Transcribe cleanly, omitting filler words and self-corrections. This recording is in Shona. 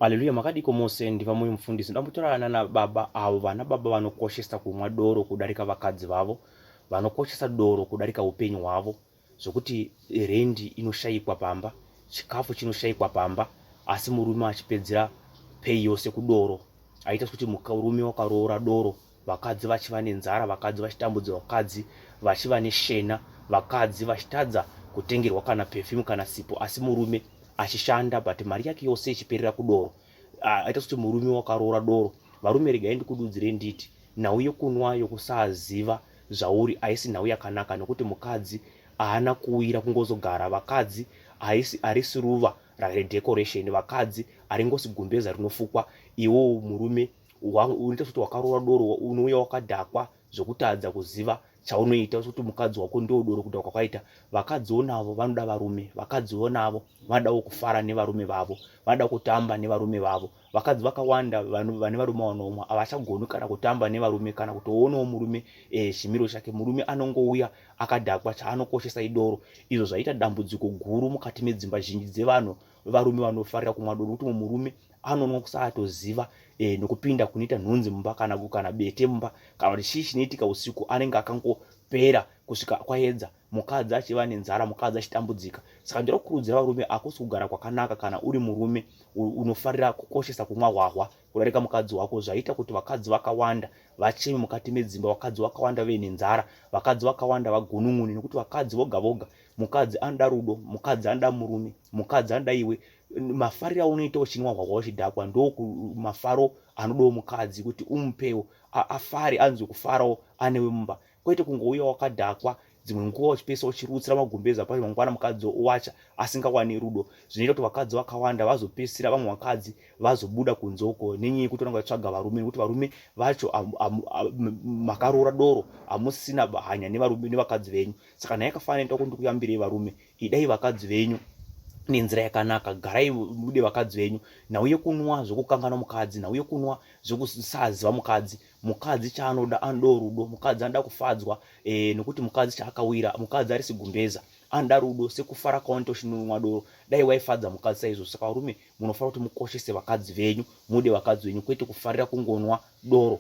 Aleluya makadiko mose ndivamoyo mufundisi ndambotora nana baba avo vana baba vanokoshesa kumwa doro kudarika vakadzi vavo vanokoshesa doro kudarika upenyu hwavo zvokuti rendi inoshaikwa pamba chikafu chinoshaikwa pamba asi murume achipedzera pay yose kudoro aita sekuti murume wakaroora doro vakadzi vachiva nenzara vakadzi vachitambudzwa vakadzi vachiva neshena vakadzi vachitadza kutengerwa kana perfume kana sipo asi murume achishanda but mari yake yose ichiperera kudoro. Ah, aita sekuti murume wakaroora doro. Varume regai ndikududzire nditi nhau yekunwa yokusaziva zvauri haisi nhau yakanaka nokuti mukadzi haana kuwira kungozogara vakadzi haisi harisi ruva redecoration vakadzi haringosi gumbeza rinofukwa iwowo murume unoita sekuti wakaroora doro unouya wakadhakwa zvekutadza kuziva chaunoita sekuti mukadzi wako ndiwo doro kudhakwa kwaita vakadziwo navo vanoda varume vakadziwo navo vanodawo kufara nevarume vavo vanoda kutamba nevarume vavo vakadzi vakawanda vane varume vanomwa havachagoni kana kutamba nevarume kana kutoonawo murume eh, chimiro chake murume anongouya akadhakwa chaanokoshesa idoro izvo zvaita dambudziko guru mukati medzimba zhinji dzevanhu varume vanofarira kumwa doro nokuti murume anonwa kusatoziva e, nokupinda kunoita nhunzi mumba kana kana bete mumba kana kuti chii chinoitika usiku anenge akangopera kusvika kwaedza mukadzi achiva nenzara mukadzi achitambudzika saka ndinoda kukurudzira varume akusi kugara kwakanaka kana uri murume unofarira kukoshesa kumwa hwahwa kudarika mukadzi wako zvaita kuti vakadzi vakawanda vacheme mukati medzimba vakadzi vakawanda veve nenzara vakadzi vakawanda vagunun'une nekuti vakadzi voga voga mukadzi anoda rudo mukadzi anoda murume mukadzi anoda iwe mafariro aunoita uchinwa hwahwa uchidhakwa ndo mafaro anodawo mukadzi kuti umupewo afare anzwe kufarawo anewe mumba kwete kungouya wakadhakwa dzimwe nguva uchipesa uchirutsira magumbeza pacho mangwana mukadzi owacha asingawani rudo zvinoita kuti vakadzi vakawanda vazopesira vamwe vakadzi vazobuda kunze uko nenyaya yekuti vanenge vachitsvaga varume nekuti varume vacho makaroora doro hamusina hanya nevarume nevakadzi venyu saka nhai yakafanana inoita kuti ndikuyambirei varume idai vakadzi venyu nenzira yakanaka garai mude vakadzi venyu nhau yekunwa zvekukanganwa mukadzi nhau yekunwa zvekusaziva mukadzi mukadzi chaanoda anodawo rudo mukadzi anoda kufadzwa e, nokuti mukadzi chaakawira mukadzi arisi gumbeza anoda rudo sekufara kwaunoita uchinonwa doro dai waifadza mukadzi saizvozvo saka varume munofanira kuti mukoshese vakadzi venyu mude vakadzi venyu kwete kufarira kungonwa doro.